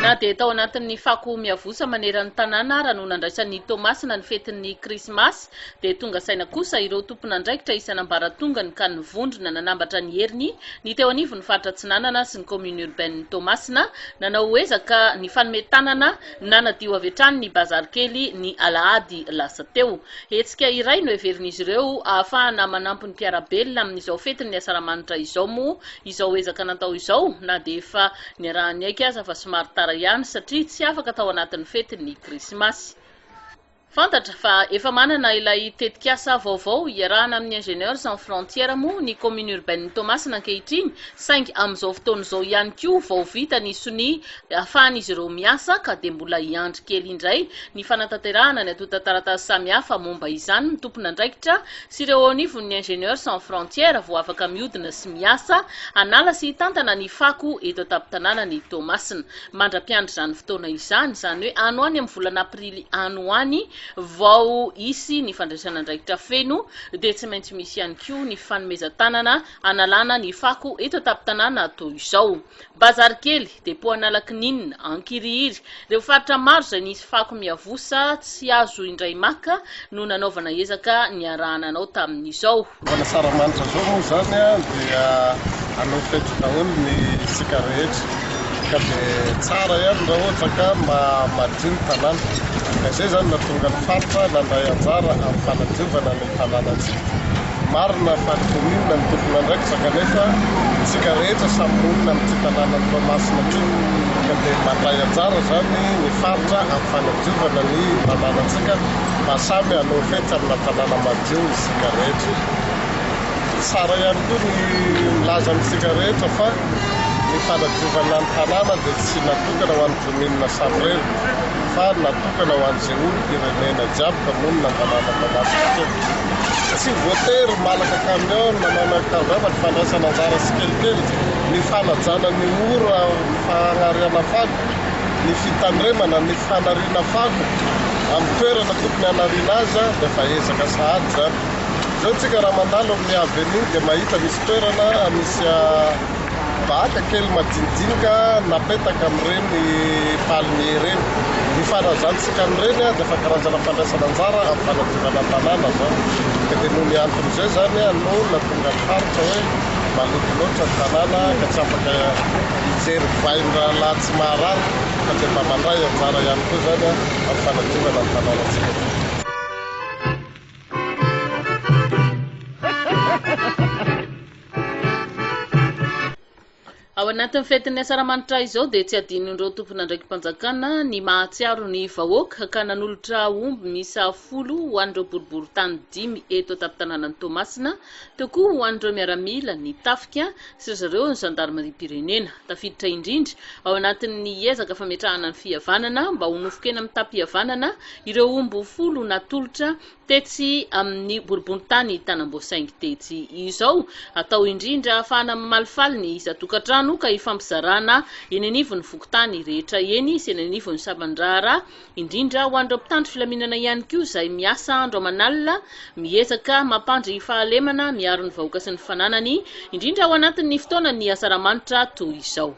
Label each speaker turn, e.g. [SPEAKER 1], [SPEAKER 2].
[SPEAKER 1] Na dia tao anatin'ny fako miavosa maneran'ny tanàna ara no nandraisan'i Toamasina ny fetin'ny Krismasy dia tonga saina kosa ireo tompon'andraikitra isan'ambaratongany ka nivondrona nanambatra ny heriny ny teo anivon'ny faritra Atsinanana sy ny commune urbaine Toamasina nanao ezaka nifanome tanana nanadio avy hatrany ny bazary kely ny alahady lasa teo. Hetsika iray noheverin'izy ireo ahafahana manampy ny mpiara-belona amin'izao fetin'ny Asaramanitra izao moa izao ezaka natao izao na dia efa niaraha-niaiky aza fa somary tara ihany satria tsy afaka tao anatin'ny fetin'ny Krismasy. Fantatra fa efa manana ilay tetikasa vaovao iarahana amin'ny Ingénieurs Sans Frontières moa ny Commune Urbaine Toamasina ankehitriny saingy amin'izao fotoana izao ihany koa vao vita ny sonia ahafahan'izy ireo miasa ka dia mbola hiandry kely indray ny fanatanterahana ny antontan-taratasy samihafa momba izany ny tompon'andraikitra sy ireo eo anivon'ny Ingénieurs Sans Frontières vao afaka mihodina sy miasa hanala sy hitantana ny fako eto an-tampon-tanànan'i Toamasina. Mandra-piandry izany fotoana izany, izany hoe any ho any amin'ny volana aprily any ho any vao hisy ny fandraisana andraikitra feno, dia tsy maintsy misy ihany koa ny fanomezan-tanana hanalana ny fako eto an-tampon-tanàna toy izao. Bazary kely, depot Analakininina, Ankirihiry, ireo faritra maro izay nisy fako miavosa tsy azo indray maka no nanaovana ezaka niaraha-nanao tamin'izao.
[SPEAKER 2] Mbola Asaramanitra izao moa izany dia hanao fety daholo ny isika rehetra ka dia tsara ihany raha ohatra ka mba madio ny tanàna. Ka izay izany nahatonga ny faritra nandray anjara amin'ny fanadiovana ny tanànantsika. Marina fa ny commune no tompon'andraikitra kanefa isika rehetra samy monina amin'ity tanànan'i Toamasina ity ka dia mandray anjara izany ny faritra amin'ny fanadiovana ny tanànantsika mba samy hanao fety amina tanàna madio isika rehetra. Tsara ihany koa ny milaza amintsika rehetra fa ny fanadiovana ny tanàna dia tsy natokana ho an'ny commune samirery fa natokana ho an'izay olom-pirenena jiaby ka monina an-tanàna Toamasina aty. Tsy voatery malaka camion manao ny akanjo fa ny fandraisana anjara tsikelikely, ny fanajana ny ora fagnariana fako, ny fitandremana ny fanariana fako amin'ny toerana tokony hanariana azy dia efa ezaka sahady izany. Izao tsika raha mandalo amin'ny avenue dia mahita misy toerana misy baka kely madinidinika napetaka amin'ireny palmier ireny. Ny fanazantsika an'ireny dia efa karazana fandraisana anjara amin'ny fanadiovana ny tanàna izany. Ka dia noho ny anton'izay izany no nahatonga ny faritra hoe maloto loatra ny tanàna ka tsy afaka hijery vain-drahalahy tsy maharary fa dia mba mandray anjara ihany koa izany amin'ny fanadiovana ny tanànantsika.
[SPEAKER 1] Ao anatin'ny fetin'ny Asaramanitra izao dia tsy adinon'ireo tompon'andraiki-panjakana ny mahatsiaro ny vahoaka ka nanolotra omby miisa folo ho an'ireo boriborintany dimy eto an-tampon-tanànan'i Toamasina, teo koa ho an'ireo miaramila, ny tafika sy ry zareo ny zandarimariam-pirenena. Tafiditra indrindra ao anatin'ny ezaka fametrahana ny fihavanana mba ho nofon-kena mitam-pihavanana ireo omby folo natolotra Tetsy amin'ny boriborintany Tanamboasaingy tetsy izao. Atao indrindra ahafahana mamalifaly ny isan-tokantrano ka hifampizarana eny anivon'ny fokontany rehetra eny sy eny anivon'ny sampan-draharaha, indrindra ho an'ireo mpitandro filaminana ihany koa izay miasa andro aman'alina miezaka mampandry fahalemana miaro ny vahoaka sy ny fananany, indrindra ao anatin'ny fotoanan'ny asaramanitra toy izao.